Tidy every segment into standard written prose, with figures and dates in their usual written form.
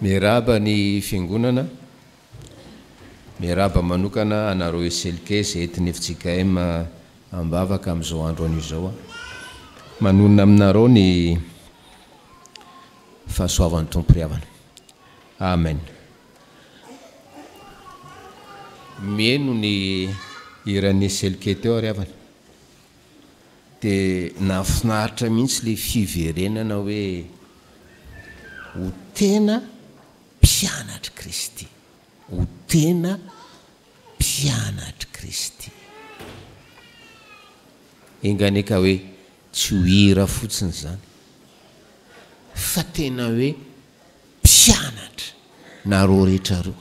Miarahaba ny Fiangonana, miarahaba manokana anareo SLK izay entin'ny fjkm am-bavaka amin'izao andro anio izao aho. Manonona aminareo ny fahasoavan'ny Tompo ry havana. Amen. Miheno ny hiran'ny SLK teo aho ry havana. Dia nahafinaritra mihitsy ilay fiverenana hoe ho tena mpianatr'i Kristy. Ho tena mpianatr'i Kristy. Enga anie ka hoe tsy ho hira fotsiny izany fa tena hoe mpianatra nareo rehetra reo.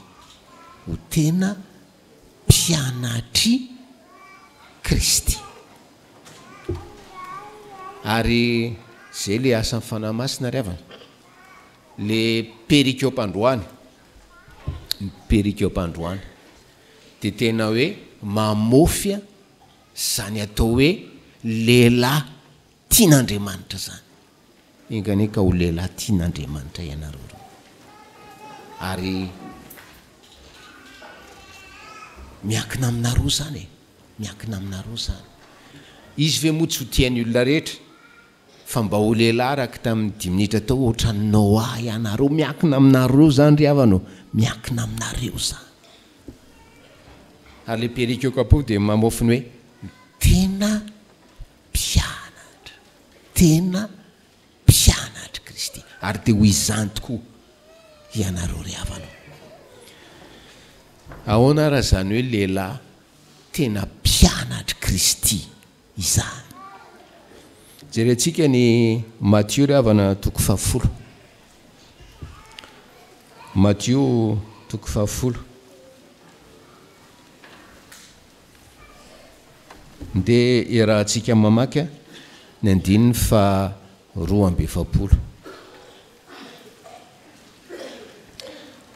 Ho tena mpianatr'i Kristy. Ary izay ilay asan'ny Fanahy Masina ry havana. Ilay perikopa androany, ny perikopa androany dia tena hoe mamofy izany atao hoe lehilahy tian'Andriamanitra izany. Enga anie ka ho lehilahy tian'Andriamanitra ianareo ireo. Ary miankina aminareo izany e. Miankina aminareo izany. Izy ve moa tsy ho tian'ny olona rehetra? Fa mba ho lehilahy araka tamin'ny dimy minitra teo ohatran'i Noa ianareo. Miankina aminareo izany ry havana ô. Miankina aminareo izany. Ary ilay perikoka-po dia mamofy ny hoe tena mpianatra. Tena mpianatr'i Kristy, ary dia ho izany tokoa ianareo ry havana. Ahoana ary izany hoe lehilahy tena mpianatr'i Kristy izany? Jerentsika ny Matio ry havana toko fahafolo. Matio toko fahafolo. Ndeha iarahantsika mamaky ny andininy faha 42.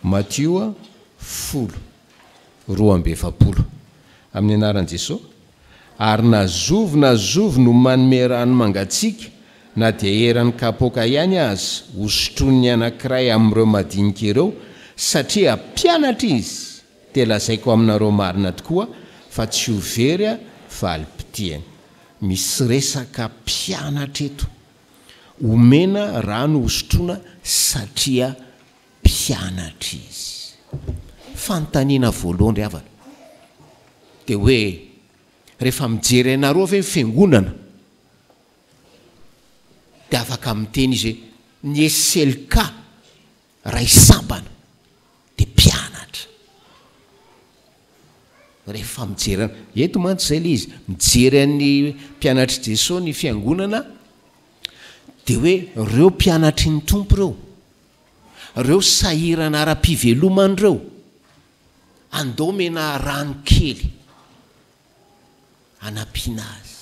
Matio folo, 42. Amin'ny anaran'i Jesoa. Ary na zovy na zovy no manome rano mangatsiaka na dia eran'ny kapoaka ihany aza hosotroin'ny anankiray amin'ireo madinika ireo, satria mpianatra izy, Dia lazaiko aminareo marina tokoa fa tsy ho very valim-pitiany. Misy resaka mpianatra eto. Omena rano hosotroina satria mpianatra izy. Fanontaniana voalohany ry havana dia hoe rehefa mijery anareo ve ny fiangonana dia afaka miteny izy hoe ny SLK Ray sambana dia mpianatra. Rehefa mijery an, eto mantsy izay ilay izy, mijery an'ny mpianatr'i Jesoa ny fiangonana dia hoe ireo mpianatry ny Tompo ireo, ireo sahirana ara-pivelomana ireo, andao omena rano kely hanampiana azy.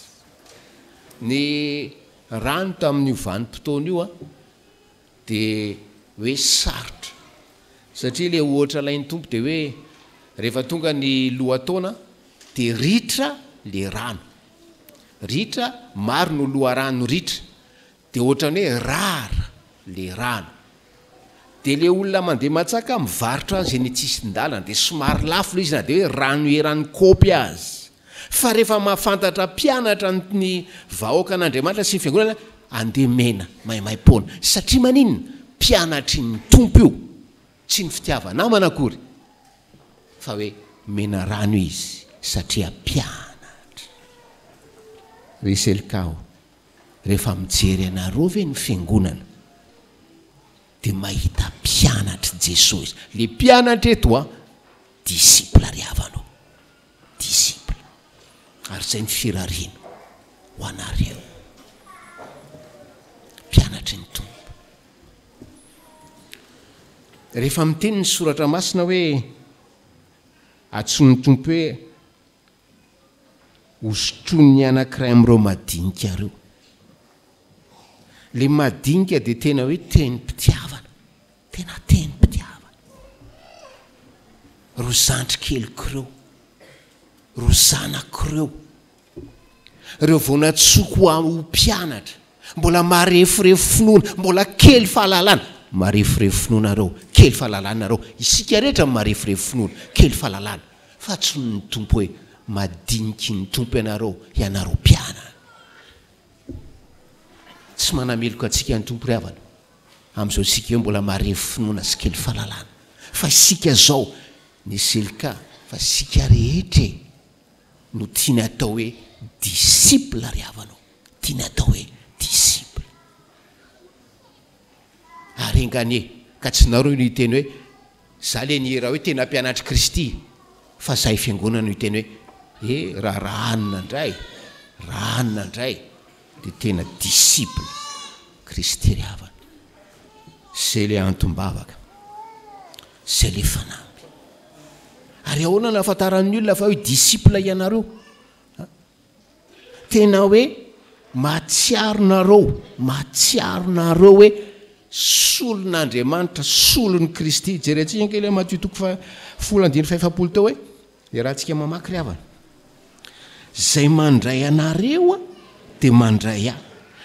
Ny rano tamin'io vanim-potoana io an, Dia hoe sarotra. Satria ilay ohatra alain'ny Tompo dia hoe rehefa tonga ny lohataona dia ritra le rano. Ritra, maro no loharano ritra. Dia ohatran'ny hoe rara le rano. Dia le olona mandeha matsaka mivarotra azy eny an-tsisin-dalana dia somary lafo ilay izy na dia hoe rano eran'ny kaopy aza. Fa rehefa mahafantatra mpianatra ny vahoakan'Andriamanitra sy ny fiangonana, andeha mena maimaimpoana. Satria maninona? Mpianatry ny Tompo io. Tsy ny fitiava-namana akory, fa hoe mena rano izy satria mpianatra. Ry Selka ô, rehefa mijery anareo ve ny fiangonana dia mahita mpianatr'i Jesoa izy? Le mpianatra eto an, disciple ry havana ô. Disciple. Ary izay ny firariana ho anareo mpianatry ny Tompo. Rehefa miteny ny soratra masina hoe antsoin'ny Tompo hoe hosotroin'ny anankiray amin'ireo madinika ireo. Ilay madinika dia tena hoe tenim-pitiavana. Tena tenim-pitiavana. Reo zandry keliko reo, reo zanako reo, reo vao nantsoiko ho mpianatra, mbola mareforefo finoana, mbola kely fahalalana. Mareforefo finoana nareo, kely fahalalana nareo. Isika rehetra mareforefo finoana, kely fahalalana. Fa tsy ny Tompo hoe madiniky ny Tompo ianareo, ianareo mpianany. Tsy manameloka antsika ny Tompo ry havana, amin'izao isika eo mbola marefo finoana sy kely fahalalana. Fa isika izao, ny SLK, fa isika rehetra e, no tiany atao hoe disciple ry havana ô, tiany atao hoe disciple. Ary enga anie ka tsy nareo no hiteny hoe za le nihira hoe tena mpianatr'i Kristy fa zahay fiangonana no hiteny hoe eh raha rahanina ndray, rahanina ndray de tena disciple Kristy ry havana. Zay le antom-bavaka, zay le fanamby. Ary ahoana no ahafantaran'ny olona fa hoe disciple ianareo? Tena hoe mahatsiaro nareo, mahatsiaro nareo hoe solon'Andriamanitra, solon'i Kristy. Jerentsika ange ilay Matio toko faha folo andininy fahefapolo teo hoe, iarahantsika mamaky ry havana. Izay mandray anareo dia mandray ahy,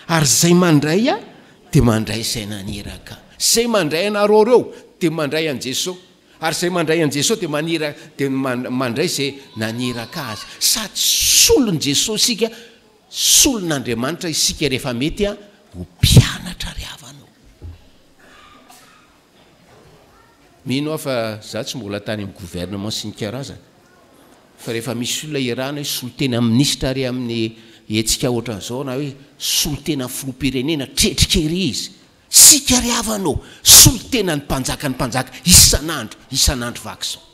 ary izay mandray ahy dia mandray izay naniraka ahy. Izay mandray anareo ireo dia mandray an'i Jesoa. Ary izay mandray an'i Jesoa dia manira dia mandray izay naniraka azy. Sady solon'i Jesoa isika, solon'Andriamanitra isika rehefa mety ho mpianatra ry havana o. Mino aho fa za tsy mbola tany amin'ny gouvernement sy ny karazany, fa rehefa misy olona iarahana hoe solontena minisitra ary amin'ny hetsika ohatran'izao na hoe solontena filoham-pirenena, tretrika ery izy. Tsika ry havana ô, solontena ny mpanjaka ny mpanjaka isan'andro isan'andro vaky izao.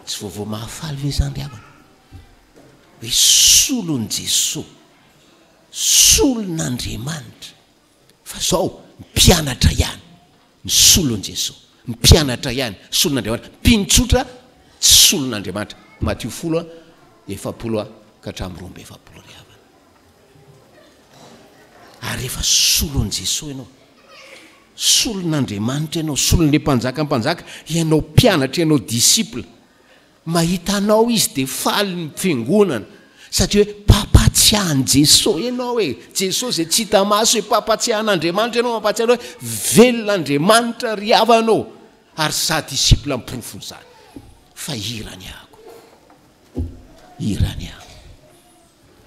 Tsy vaovao mahafaly ve izany ry havana? Hoe solon'i Jesoa, solon'Andriamanitra. Fa izao, mpianatra ihany ny solon'i Jesoa, mpianatra ihany solon'Andriamanitra, mpino tsotra tsy solon'Andriamanitra. Matio folo a, 40 a ka hatramin'ny 42 ry havana. Ary rehefa solon'i Jesoa ianao, solon'Andriamanitra ianao, solon'ilay Mpanjaka mpanjaka, ianao mpianatra, ianao disciple, mahita anao izy dia faly ny fiangonana, satria hoe mpampatsiahy an'i Jesoa ianao e, Jesoa izay tsy hita maso e, mpampatsiahy an'Andriamanitra ianao, mampatsiahy anao hoe velona Andriamanitra ry havana ô, ary za disciple ny porofon'izany, fa hirany ahako, hirany aho.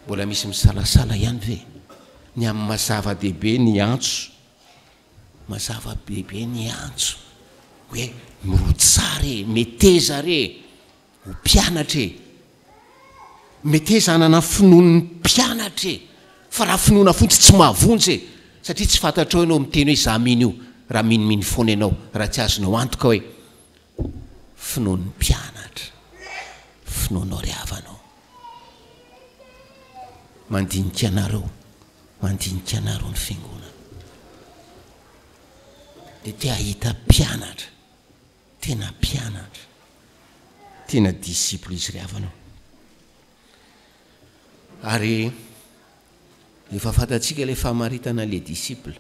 Mbola misy misalasala ihany ve ny amin'ny maha zava-dehibe ny antso? Maha zava-dehibe ny antso hoe mirotsaha re, meteza re ho mpianatra e! Meteza hanana finoan'ny mpianatra e! Fa raha finoana fotsiny tsy mahavonjy e! Satria tsy fantatrao ianao miteny hoe izaho mino io, raha minomino foana ianao, raha tsy azonao antoka hoe finoan'ny mpianatra, finoanao ry havanao. Mandinika anareo, mandinika anareo ny fiangonana. Dia te hahita mpianatra, tena mpianatra, tena disciple izy ry havana ô. Ary efa fantatsika ilay famaritana ilay disciple.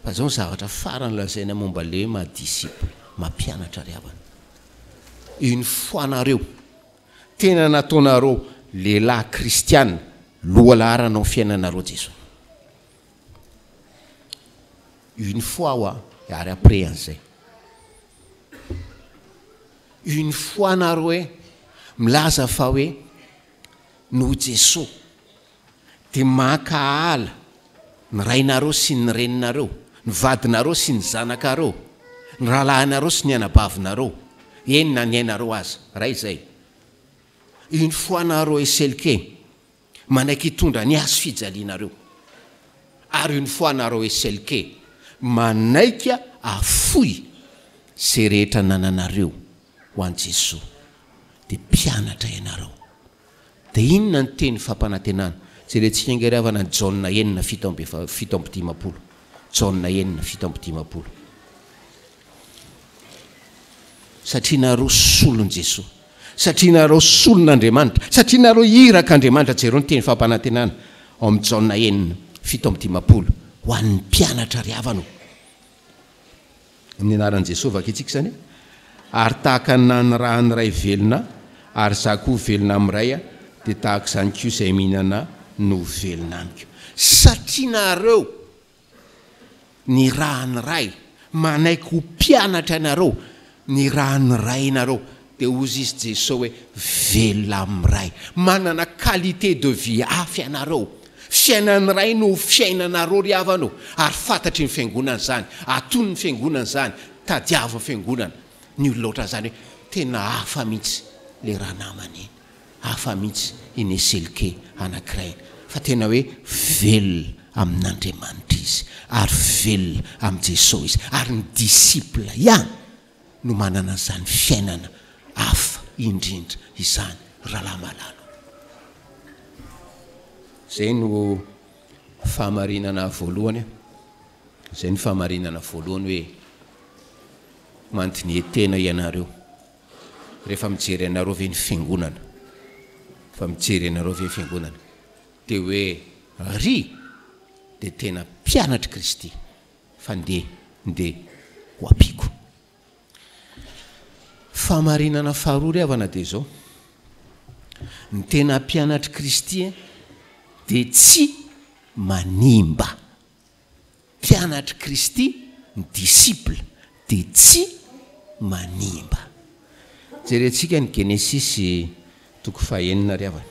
Fa izao ny zavatra farany lazaina momba ilay hoe maha disciple, maha mpianatra ry havana. Une fois nareo Tena nataonareo lehilahy kristiana lohalaharana ao fiainanareo Jesoa. Une fois hoa ary après an'izay. Une fois nareo hoe milaza fa hoe noho Jesoa dia mankahala ny rainareo sy ny reninareo, ny vadinareo sy ny zanakareo, ny rahalahinareo sy ny anabavinareo, eny na ny ainareo aza. Ray izay. Une fois nareo eselke manaiky hitondra ny hazo fijalianareo, ary une fois nareo eselke manaiky afoy izay rehetra nananareo ho an'i Jesoa, dia mpianatra ianareo. Dia inona ny teny fampanantenana? Jerentsika ange ry havana ny Jaona enina 57. Jaona enina 57. Satria nareo solon'i Jesoa. Satria nareo solon'Andriamanitra. Satria nareo irak'Andriamanitra. Jereo ny teny fampanantenana ao amin'ny Jaona enina 57. Ho an'ny mpianatra ry havana o. Amin'ny anaran'i Jesoa vakintsika izany e. Ary tahaka ny nanirahan'ny Ray velona ahy, ary izaho koa velona amin'ny Ray, dia tahaka izany koa izay mihinana ahy no ho velona amiko. Satria nareo. Nirahan'ny Ray, manaiky ho mpianatra ianareo, nirahan'ny Ray ianareo, dia hozy izy Jesoa hoe, velona amin'ny Ray. Manana qualité de vie hafa ianareo. Fiainan'ny Ray no ho fiainanareo ry havana o, ary fantatry ny Fiangonana izany, atonin'ny Fiangonana izany, tadiavin'ny Fiangonana ny olona ohatran'izany hoe, tena hafa mihitsy ilay ranamana iny. Hafa mihitsy iny eselike anankiray iny fa tena hoe velona amin'Andriamanitra izy ary velona amin'i Jesoa izy ary ny disciple ihany no manana an'izany fiainana hafa indrindra izany rahalahy malala o. Izay no fahamarinana voalohany, izay no fahamarinana voalohany hoe mandinihe tena ianareo. Rehefa mijery anareo ve ny fiangonana? Fa mijery anareo ve ny fiangonana? Dia hoe ry dia tena mpianatr'i Kristy fa ndeha ndeha ho ampiako. Fahamarinana faharoa ry havana dia izao, ny tena mpianatr'i Kristy dia tsy manimba. Mpianatr'i Kristy, ny disciple, dia tsy manimba. Jerentsika ny Genesisy toko fahenina ry havana.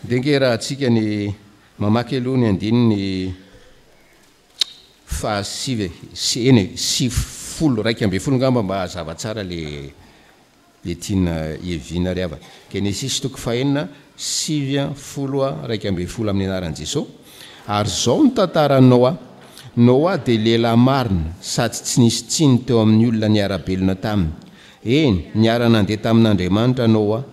Ndeha ange rahantsika ny mamaky aloha ny andininy fahasivy e, eny e, 90, 11 angamba mba hazava tsara le Le tiana hiaviana ry havana. Genesisy toko fahenina, sivy, folo, 11 amin'ny anaran'i Jeso. Ary izao no tantaran'i Noa. Noa dia lehilahy marina sady tsy nisy tsiny teo amin'ny olona niara-belona taminy. Eny, niara-nandeha tamin'Andriamanitra Noa.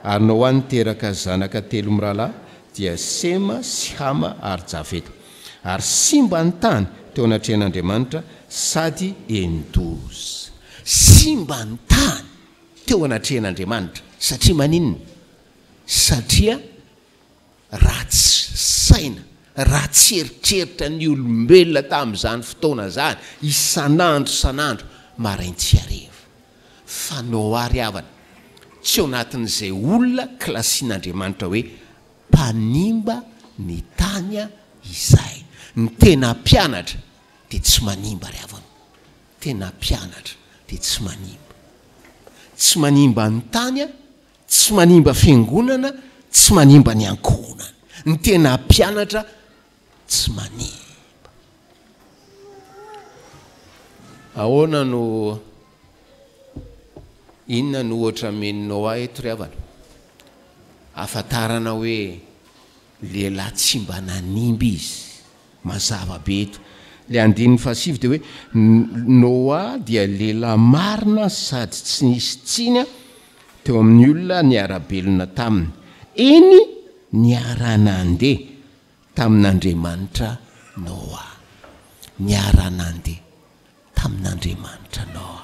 Ary Noa niteraka zanaka telo mirahalahy, dia Sema sy Hama ary Jafeta. Ary simba ny tany teo anatrehan'Andriamanitra sady eni-doza. Simba ny tany teo anatrehan'Andriamanitra. Satria maninona? Satria ratsy saina, ratsy eritreritra ny olombelona tamin'izany fotoana izany, isan'andro isan'andro, marain-tsy hariva. Fa Noa ry havana, tsy ao anatin'izay olona kilasian'Andriamanitra hoe Mpanimba ny tany izay. Ny tena mpianatra dia tsy manimba ry havana. Tena mpianatra dia tsy manimba. Tsy manimba ny tany, tsy manimba fiangonana, tsy manimba ny ankohonana. Ny tena mpianatra tsy manimba. Ahoana no inona no ohatra amen'i Noa eto ry havana? Ahafantarana hoe lehilahy tsy mba nanimba izy. Mazava be eto. Ilay andininy fahasivy dia hoe Noa dia lehilahy marina sady tsy nisy tsiny teo amin'ny olona niara-belona taminy. Eny, niara-nandeha tamin'Andriamanitra Noa. Niara-nandeha tamin'Andriamanitra Noa.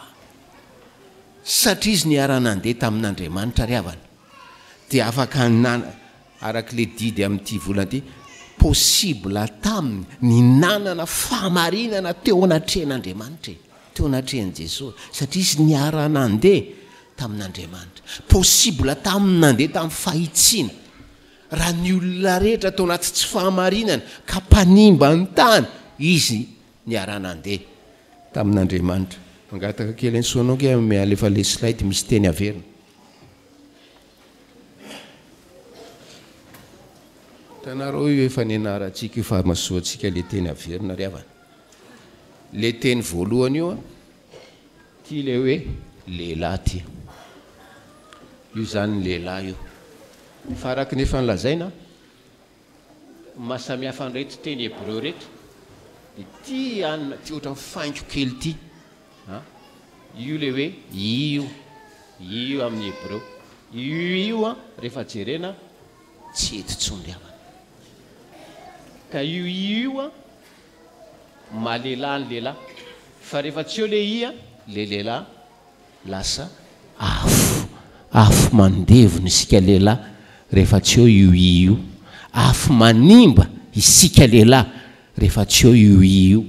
Satria izy niara-nandeha tamin'Andriamanitra ry havana, dia afaka nana, araka ilay didy amin'ity volana ity, possible taminy ny nanana fahamarinana teo anatrehan'Andriamanitra e, teo anatrehan'i Jesoa, satria izy niara-nandeha tamin'Andriamanitra. Possible taminy nandeha tamin'ny fahitsiana. Raha ny olona rehetra tao anaty tsy fahamarinana ka mpanimba ny tany, izy niara-nandeha tamin'Andriamanitra. Mangataka kely an'i Soanao nge hanome alefa le slide misy teny averina. Hitanareo io efa nianarantsika io fa masoantsika le teny averina ry havana. Le teny voalohany io an, ty le hoe lehilahy ty. Io zany lehilahy io. Fa araka ny efa nolazaina, Ny maha samy hafa an'ireto teny hebreo ireto dia ity anona ity ohatran'ny faingo kely ity an, io ilay hoe i io, i io amin'ny hebreo, io i io an rehefa jerena tsy eto intsony ry havana, ka io i io an maha lehilahy ny lehilahy, fa rehefa tsy eo ilay i an, ilay lehilahy Lasa afo, afo mandevona isika lehilahy rehefa tsy eo io i io. Afo manimba isika lehilahy rehefa tsy eo io i io.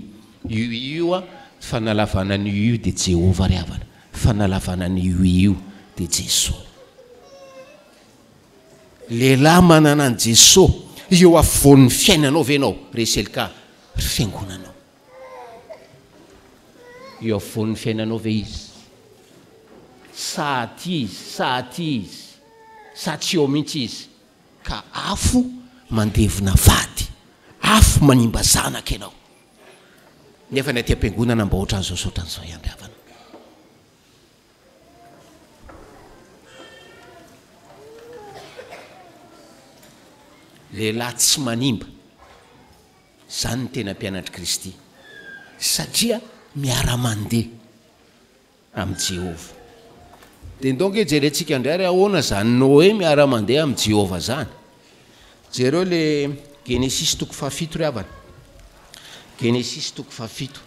Io i io an, fanalavana an'io i io dia Jehovah ry havana. Fanalavana an'io i io dia Jesoa. Lehilahy manana an'i Jesoa eo afovoan'ny fiainanao ve ianao ry SLK, ry fiangonanao? Eo afovoan'ny fiainanao ve Izy? Sa aty Izy, sa aty Izy, sa tsy eo mihitsy Izy? Ka afo mandevona vady, afo manimba zanaka ianao. Nefa ny aty am-piangonana mba ohatran'izao sy ohatran'izao ihany ry havana. Lehilahy tsy manimba, izany ny tena mpianatr'i Kristy, satria miara-mandeha amin'i Jehovah. Dia ndao ange jerentsika indray ary ahoana izany Noe miara-mandeha amin'i Jehovah izany. Jereo le Genesisy toko fahafito ry havana. Genesisy toko fahafito.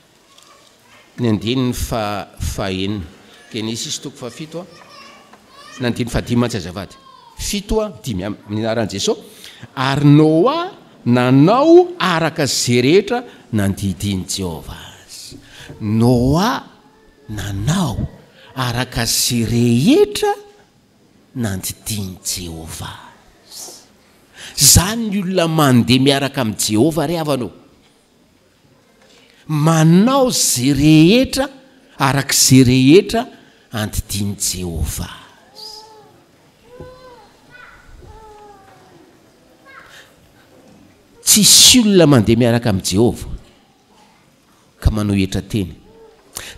Ny andininy faha-fahenina. Genesisy toko fahafito a, ny andininy fahadimy mantsy azafady. Fito a, dimy, amin'ny anaran'i Jeso. Ary Noa nanao araka izay rehetra nandidian'i Jehovah azy. Noa nanao araka izay rehetra nandidian'i Jehovah azy. Izany ny olona mandeha miaraka amin'i Jehovah ry havana ô. Manao izay rehetra araka izay rehetra andidian'i Jehovah azy. Tsisy olona mandeha miaraka amin'i Jehovah ka manohitra teny.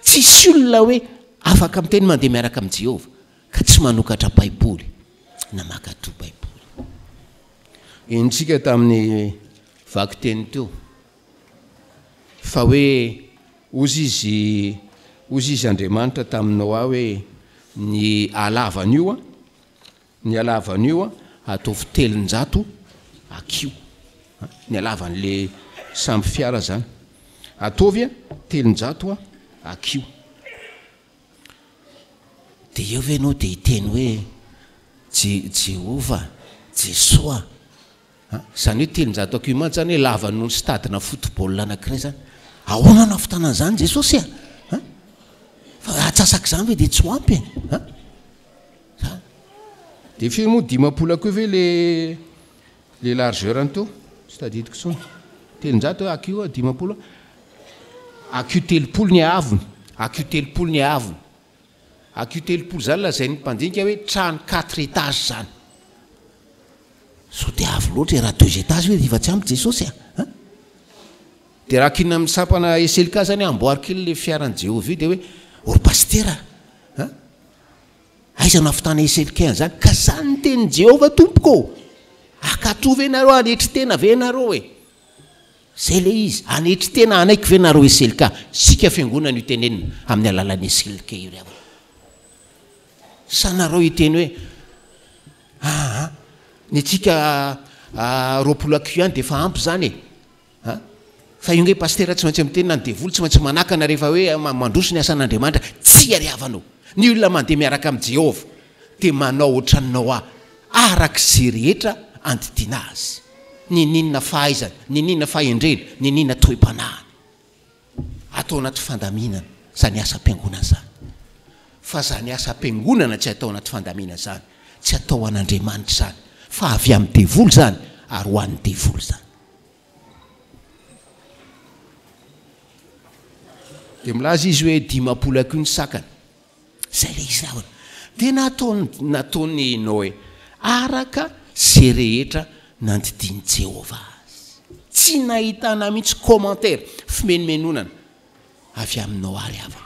Tsisy olona hoe afaka miteny mandeha miaraka amin'i Jehovah ka tsy manokatra Baiboly na mankatò Baiboly. Henontsika tamin'ny vakiteny teo fa hoe hozy izy hozy izy Andriamanitra tamin'i Noa hoe ny halavan'io an, ny halavan'io an ataovy 300 hakiho, ny halavan'le sambo fiara zany, ataovy 300 hakiho. Dia eo ve ianao dia hiteny hoe Je, Jehovah, Jesoa a? Izany hoe 300 hakiho mantsy izany hoe lava noho ny stade-na football anankiray izany. Ahoana no hahavitana an'izany Jesosy a? A? Fa atsasak'izany ve dia tsy ho ampy e? A? Zany. Dia firy moa 50 hakiho ve le le largeur-ny teo? Tsy tadidiko intsony. 300 hakiho, 50 Hakiho 30 ny haavony, hakiho 30 ny haavony. Hakiho 30 izany lazain'ny mpandinika hoe trano quatre étages izany. Sao dia avo loatra e, raha deux étages ve dia efa tsy ampy Jesosy a! An? Dia raha kiana amin'ny sampana SLK izany hoe amboary kely ilay fiaran'i Jehovah io dia hoe, ô ry pasitera a! An? Aiza no ahavitana SLK an'izany? Ka izany ny tenin'i Jehovah tompoko ô! Hankatò ve nareo, hanetry tena ve nareo e? Zay le izy, hanetry tena hanaiky ve nareo SLK? Isika fiangonana io tenenina amin'ny alalan'ny SLK io ry havana. Sa nareo hiteny hoe aa ny antsika 20 AQ ihany dia efa ampy zany e. A! Fa io nge pasitera tsy maintsy miteny na ny devoly tsy maintsy manakana rehefa hoe mandroso ny asan'Andriamanitra. Tsia ry havana o! Ny olona mandeha miaraka amin'i Jehovah dia manao ohatran'i Noa araka izay rehetra andidiana azy. Niniana fahaizana, niniana fahendrena, niniana toe-panahiny. Atao anaty fandaminana izany asam-piangonana izany. Fa izany asam-piangonana tsy atao anaty fandaminana izany, tsy atao ho an'Andriamanitra izany, fa avy amin'ny devoly izany ary ho an'ny devoly izany. Dia milaza izy hoe 50 hakiho ny sakany. Izay ilay izy rahona. Dia nataony, nataon'i Noe araka izay rehetra nandidian'i Jehovah azy. Tsy nahitana mihitsy commentaire, fimenomenonana, avy amin'i Noa ry havana.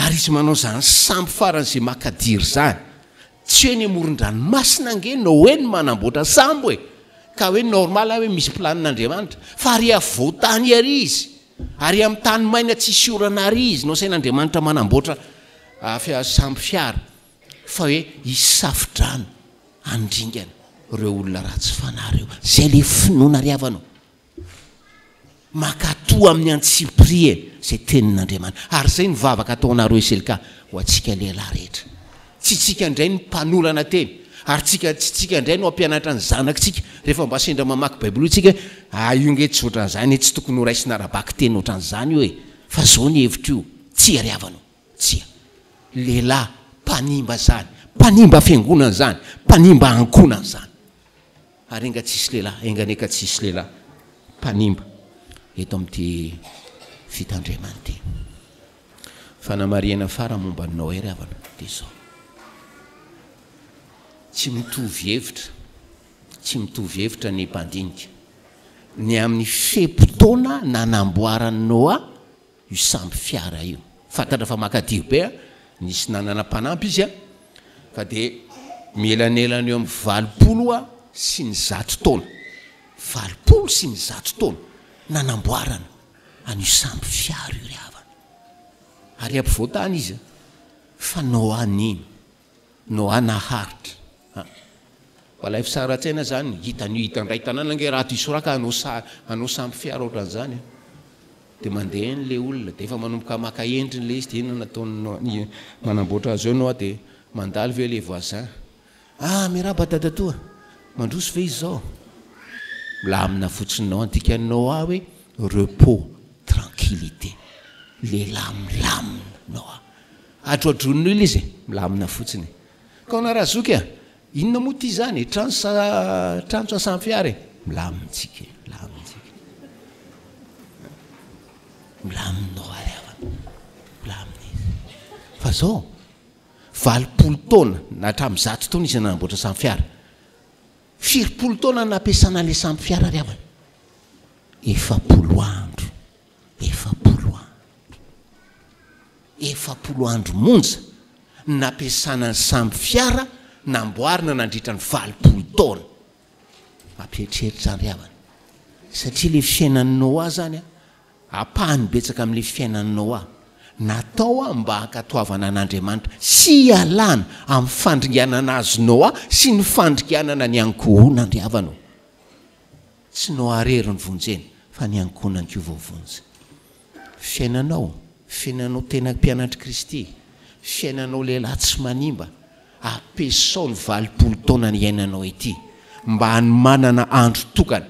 Ary izy manao izany sambo faran'izay makadiry izany. Tsy eny amoron-dranomasina ange Noe no manamboatra sambo e! Ka hoe normal hoe misy planin'Andriamanitra. Fa ary afovoan-tany àry izy. Ary amin'ny tany maina tsisy orana àry izy no asain'Andriamanitra manamboatra sambo fiara. Fa hoe hisy safo-drano handringana ireo olona ratsy fanahy ireo. Izay ilay finoana ry havana ô. Mankatò amin'ny antsipiriany izay tenin'Andriamanitra. Ary izay no vavaka ataonareo SLK ho antsika lehilahy rehetra. Tsy isika indray no mpanolana teny, ary tsika tsy tsika indray no hampianatra ny zanakitsika rehefa mba sendra mamaky Baiboly isika hoe, ah io nge tsy ohatran'izany e, tsy tokony horaisina ara-bakiteny ohatran'izany io e, fa izao ny hevitro io. Tsia ry havana o, tsia. Lehilahy mpanimba izany, Mpanimba fiangonana izany, mpanimba ankohonana izany. Ary enga tsy hisy lehilahy, enga anie ka tsy hisy lehilahy mpanimba eto amin'ity fitandremana ity. Fanamarihana farany momba an'i Noé ry havana dia izao. Tsy mitovy hevitra, tsy mitovy hevitra ny mpandinika ny amin'ny fe-potoana nanamboaran'i Noa io sambo fiara io. Fantatra fa makadiry be an, nisy nanana mpanampy izy an, fa dia mielanelana eo amin'ny 80 sy ny 100 taona, 80 sy ny 100 taona nanamboarana an'io sambo fiara io ry havana. Ary ampovoan-tany izy an, fa Noa nino. Noa naharitra a. Alaivo sary an-tsaina zany, hitan'io hitan'ny ray tanàna ange raha ato Isoraka hanao sa hanao sambo fiara ohatran'izany a. Dia mandeha eny le olona, dia efa manomboka maka endriny le izy, dia inona no ataon'i Noa, ny manamboatra azy eo Noa dia mandalo ve le voisin? Ah miarahaba dadatoa, mandroso ve izy izao? Milamina fotsiny Noa, ny dikan'i Noa hoe repos, tranquillité, lehilahy milamina Noa. Adroadroin'ny olona izy e, milamina fotsiny. Kaona razoky a! Inona moa ity izany e? Trano sa trano sa samy fiara e? Milamina tsika e, milamina tsika. Milamina ao ary havana. Milamina izy. Fa zao, 80 taona na hatramin'ny 100 taona izy nanamboatra samy fiara. Firipolo taona nampiasana ilay samy fiara ry havana? 40 andro. 40 andro. 40 andro monja no nampiasana ny sambo fiara namboarina nandritra ny 80 taona. Mampieritreritra izany ry havana. Satria ilay fiainan'i Noa izany, ampahany betsaka amin'ilay fiainan'i Noa, natao mba hankatoavana an'Andriamanitra sy hialana amin'ny fandringanana azy Noa sy ny fandringanana ny ankohonany ry havana ô. Tsy Noa irery no vonjena fa ny ankohonany koa voavonjy. Fiainanao, fiainanao tena mpianatr'i Kristy, fiainanao lehilahy tsy manimba, ampiasao ny 80 taona niainanao ety mba hanomanana andro tokana,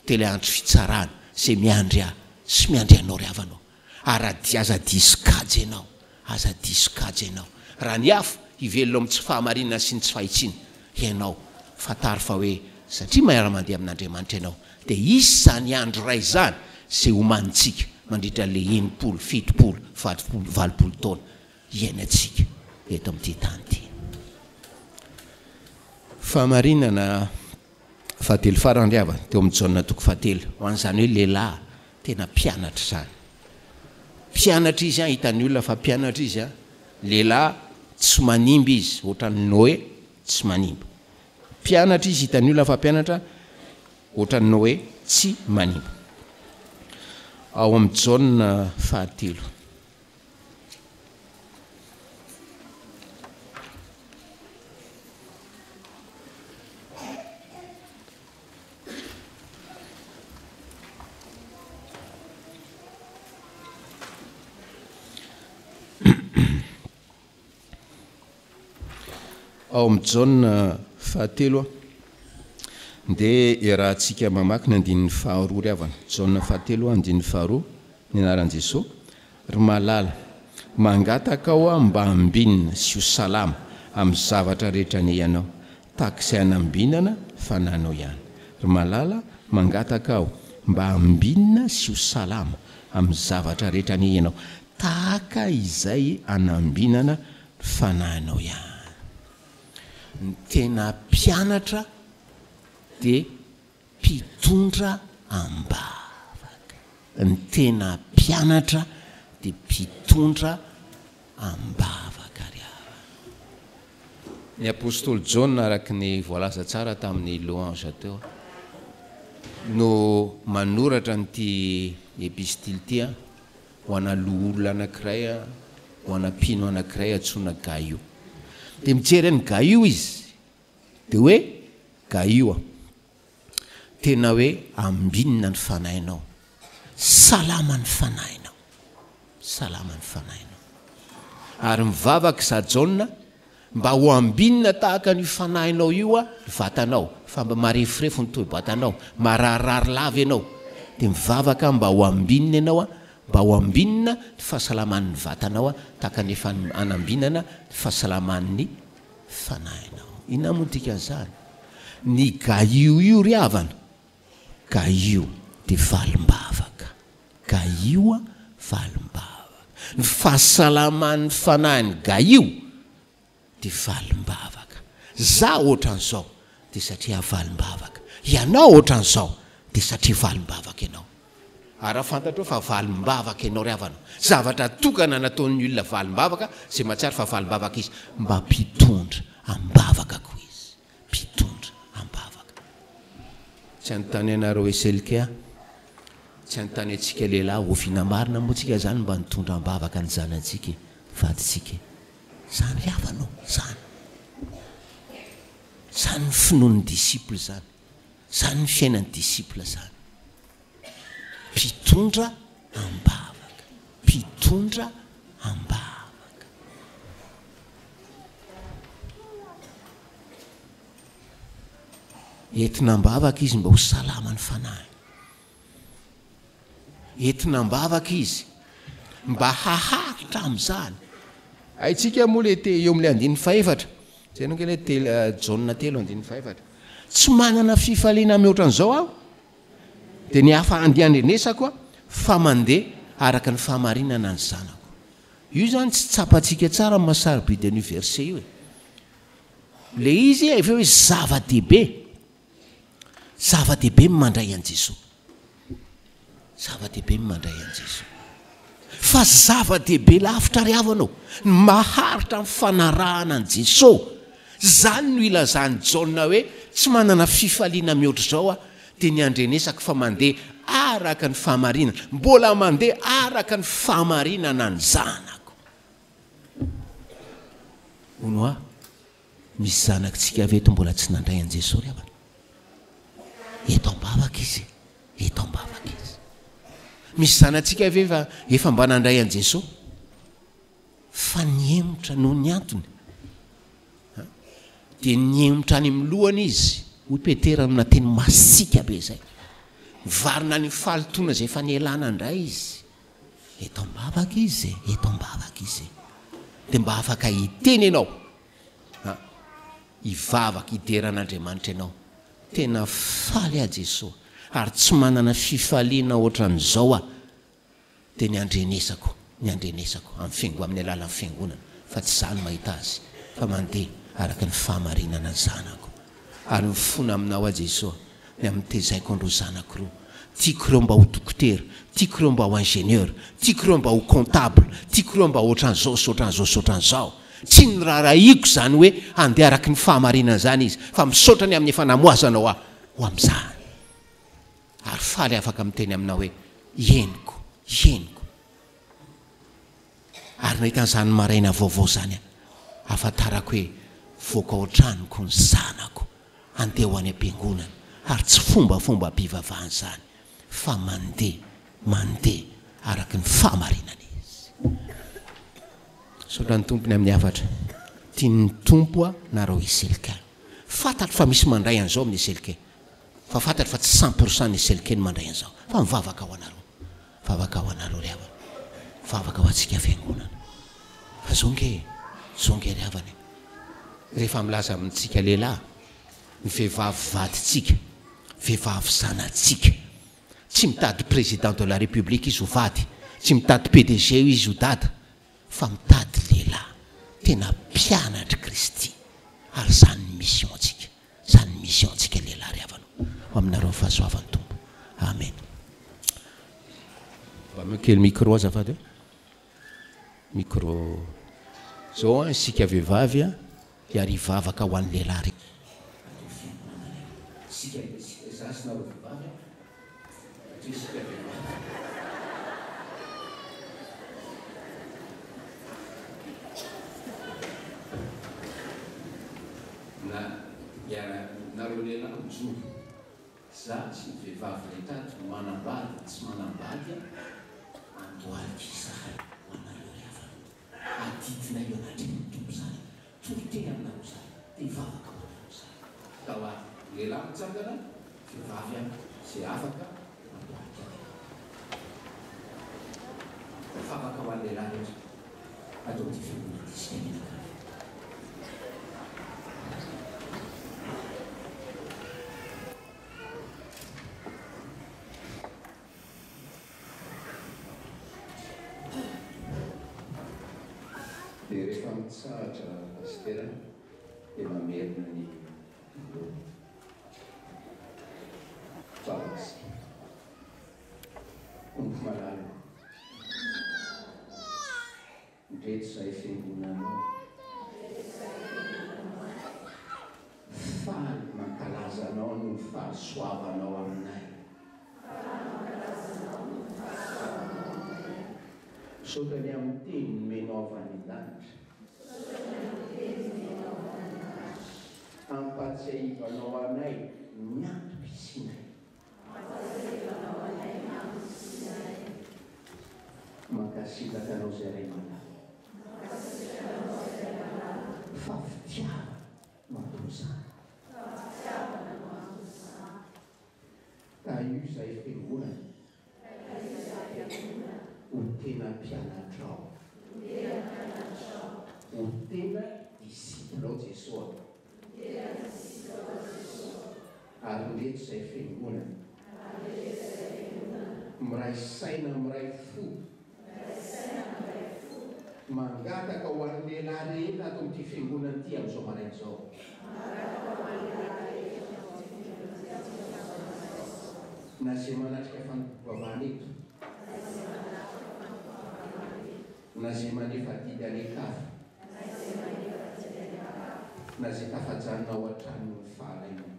dia ilay andro fitsarana izay miandry ahy sy miandry anao ry havana ô. Ary raha dia aza diso kajy ianao, aza diso kajy ianao. Raha ny hafa hivelona amin'ny tsy fahamarinana sy ny tsy fahitsiana, ianao, fantaro fa hoe satria miara-mandeha amin'Andriamanitra ianao, dia hisy izany andro iray izany izay homanintsika mandritra ilay 60, 70, 80 taona iainantsika eto amin'ity tany ity. Fahamarinana fahatelo farany ry havana, teo amin'ny Jaona toko fahatelo, ho an'izany hoe lehilahy tena mpianatra izany. Mpianatra izy an, hitan'ny olona fa mpianatra izy an, lehilahy tsy manimba izy, ohatran'i Noé tsy manimba. Mpianatra izy, hitan'ny olona fa mpianatra, ohatran'i Noé tsy manimba. Ao amin'ny Jaona fahatelo. Ao amin'ny Jaona fahatelo dia iarahantsika mamaky ny andininy faharoa ry havana. Jaona fahatelo andininy faharoa, ny anaran'i Jesoa. Ry malala, mangataka aho aho mba hambinina sy ho salama amin'ny zavatra rehetra anie ianao, tahaka izay hanambinana fananao ihany. Ry malala, mangataka aho mba hambinina sy ho salama amin'ny zavatra rehetra anie ianao, tahaka izay hanambinana ny fanahinao ihany. Ny tena mpianatra dia mpitondra am-bavaka. Ny tena mpianatra dia mpitondra am-bavaka ry havana. Ny apostoly Jaona araka ny voalaza tsara tamin'ny louange teo no manoratra an'ity epistily ity ho ana loholona anankiray, ho ana mpino anankiray antsoina Gaio. Dia mijery an'i Gaio izy dia hoe Gaio a! Tena hoe ambinina ny fanahinao, salama ny fanahinao, salama ny fanahinao. Ary mivavaka izaho Jaona mba ho ambinina tahaka an'io fanahinao io ny vatanao, fa mba mareforefo ny toe-batanao, mararirary lava ianao, dia mivavaka aho mba ho ambinina ianao, mba ho ambinina ny fahasalaman'ny vatanao tahaka ny efa anambinana ny fahasalaman'ny. fanahinao. Inona moa ny dikan'izany? Ny Gaio io ry havana, Gaio dia valim-bavaka. Gaio valim-bavaka. Ny fahasalaman'ny fanahin'i Gaio dia valim-bavaka. Za ohatran'izao dia satria valim-bavaka. Ianao ohatran'izao dia satria valim-bavaka ianao. Ary raha fantatrao fa valim-bavaka ianao ry havana, zavatra tokana nataon'ny olona valim-bavaka izay mahatsiaro fa valim-bavaka izy, mba mpitondra am-bavaka koa izy. Mpitondra am-bavaka. Tsy hanontany anareo SLK aho, tsy hanontany antsika lehilahy, oviana marina moa tsika izany mba nitondra am-bavaka ny zanatsika e, vadintsika e. Zany ry havana ô, zany. Zany ny finoan'ny disciple zany. Zany ny fiainan'ny disciple zany. Mpitondra am-bavaka. Mpitondra am-bavaka. Entina am-bavaka izy mba ho salama ny fanahiny. Entina am-bavaka izy mba haharitra amin'izany. Haintsika moa ilay te eo amin'ilay andininy fahefatra. Izay no ange ilay tel Jaona 3 andininy fahefatra. Tsy manana fifaliana mihoatra an'izao aho, dia ny hafa andeha handrenesako aho, fa mandeha araka ny fahamarinana ny zanako. Io izany tsy tsapantsika tsara ny maha sarobidy an'io verset io e. Ilay izy efa hoe zava-dehibe. Zava-dehibe ny mandray an'i Jesoa. Zava-dehibe ny mandray an'i Jesoa. Fa zava-dehibe lavitra ry havana ô, ny maharitra amin'ny fanarahana an'i Jesoa. Izany no ilazan'i Jaona hoe tsy manana fifaliana mihoatra izao aho, dia ny handrenesako fa mandeha araka ny fahamarinana. Mbola mandeha araka ny fahamarinana ny zanako. Hono aho. Misy zanakitsika avy eto mbola tsy nandray an'i Jesoa ry havana. Eto am-bavaka izy e, eto am-bavaka izy. Misy zanatsika ve efa efa mba nandray an'i Jesoa? Fa nihemotra noho ny antony. Dia nihemotra any amin'ny lohany izy, hoy Petera amina teny masiaka be izay. Mivarina any amin'ny fahalotoana izay efa nialana indray izy. Eto am-bavaka izy e, eto am-bavaka izy e. Dia mba afaka hiteny ianao, ha, hivavaka, hidera an'Andriamanitra ianao. Tena faly aho Jesoa, ary tsy manana fifaliana ohatran'izao aho, dia ny handrenesako, ny handrenesako amin'ny fiango, amin'ny alalan'ny fiangonana, fa tsy izaho no mahita azy, fa mandeha araka ny fahamarinana ny zanako. Ary mifona aminao aho Jesoa ny amin'ny tezaiko an'ireo zanako ireo. Tiako ireo mba ho dokotera, tiako ireo mba ho ingénieur, tiako ireo mba ho comptable, tiako ireo mba ohatran'izao sy ohatran'izao sy ohatran'izao. Tsy niraharahiako izany hoe handeha araky ny fahamarinana izany izy, fa misaotra ny amin'ny efa namoazanao ahy ho amin'izany. Ary faly afaka miteny aminao hoe, Henoko, henoko. Ary nahita an'izany maraina vaovao izany aho, ahafantarako hoe voaka ao an-tranoko ny zanako, handeha ho any am-piangonana, ary tsy fombafombam-pivavahana izany, fa mandeha, mandeha araka ny fahamarinana izy. Misaotra ny Tompo ny amin'ny hafatra. Tian'ny Tompo aho nareo Iselika. Fantatro fa misy mandray an'izao amin'ny Iselike. Fa fantatro fa tsy 100% ny Iselike no mandray an'izao. Fa mivavaka ho anareo. Vavaka ho anareo ry havana. Vavaka ho antsika fiangonana. Fa zao nge e, zao nge ry havana e. Rehefa milaza amintsika lehilahy, ny vehivavy vadintsika, vehivavy zanatsika, tsy mitady président de la république izy ho vady, tsy mitady PDG izy ho dada, fa mitady lehilahy tena mpianatr'i Kristy. Ary izany ny mission-tsika. Zany mission tsika lehilahy ry havana o. Ho aminareo ny fahasoavan'ny Tompo. Amen. Mba omeo kely micro azafady e. Micro. Zao an isika vehivavy an hiary hivavaka ho an'ny lehilahy rehetra. Isika za sy nareo vehivavy an. Satria isika vehivavy. Na dia nareo lehilahy mijoro, za sy ny vehivavy rehetra ato manambady tsy manambady an, andohalika izahay ho anareo ry havana. Adidinay eo anatrehan'ny Tompo izany. Toriteny aminareo izahay, dia hivavaka ho anareo izahay. Tao ary lehilahy mitsangana, vehivavy an, izay afaka mandohalika anay. Vavaka ho an'ny lehilahy rehetra ato amin'ity fiangonana ity isika mianakavy. Dia rehefa mitsahatra Pasitera dia mamerina ny voalohany. Vavaka isika. Tompo malala ô. Ndreto izahay fiangonanao. Faly mankalaza Anao noho ny fahasoavanao aminay. Misaotra ny amin'ny teny nomenao avy any an-danitra. Ampahatsiahivanao anay ny antom-pisianay. Mankasitraka anao izay Ray malala. Fa fitiavana no anton'izany. Tahio izahay fiangonana ho tena mpianatrao. Ho tena disciple-ao Jesoa. Ary ndreto izay fiangonana. Miray saina miray fo. Mangataka ho an'ny lehilahy rehetra ato amin'ity fiangonana ity amin'izao maraina izao. Na izay manatrika fanompoam-pivavahana eto. Na izay manefa adidy any an-kafa. Na izay tafajanona ao an-trano noho ny fahalainana.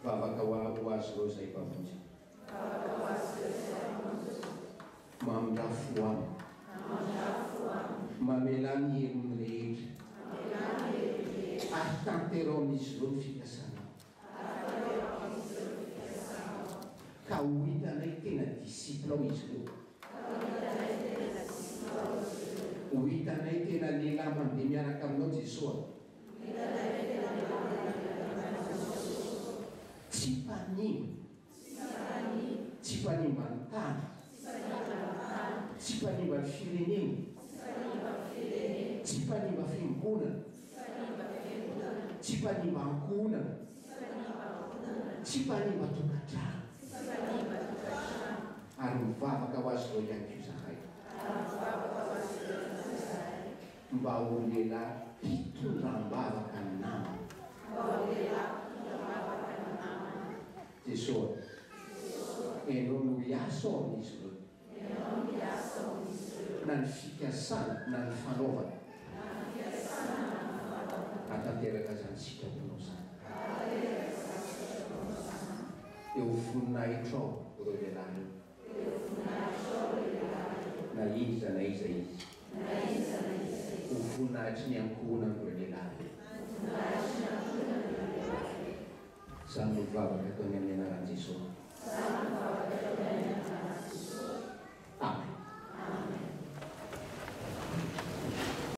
Vavaka ho ho azy ireo izay mpamonjy. Mamindrà fo aminy. Mamelà ny helony rehetra. Ary tanteraho amin'izy ireo ny fikasanao. Ka ho hitanay tena disciple-ao izy ireo. Ho hitanay tena lehilahy mandeha miaraka aminao Jesoa. Tsy mpanimba. Tsy mpanimba ny tany. Tsy mpanimba ny firenena. Tsy mpanimba fiangonana. Tsy mpanimba ankohonana. Tsy mpanimba tokantrano. Ary mivavaka ho azy ireo ihany koa izahay. Mba ho lehilahy mpitondra am-bavaka ny namany. Jesoa, Ianao no hiasa ao amin'izy ireo. Na ny fikasana na ny fanaovana. Hahatanteraka izany sitraponao izany. Dia ho voninahitrao ireo lehilahy ireo. Na iza na iza izy. Ho voninahitry ny ankohonan'ireo lehilahy ireo. Izany no vavaka ataony amin'ny anaran'i Jesoa.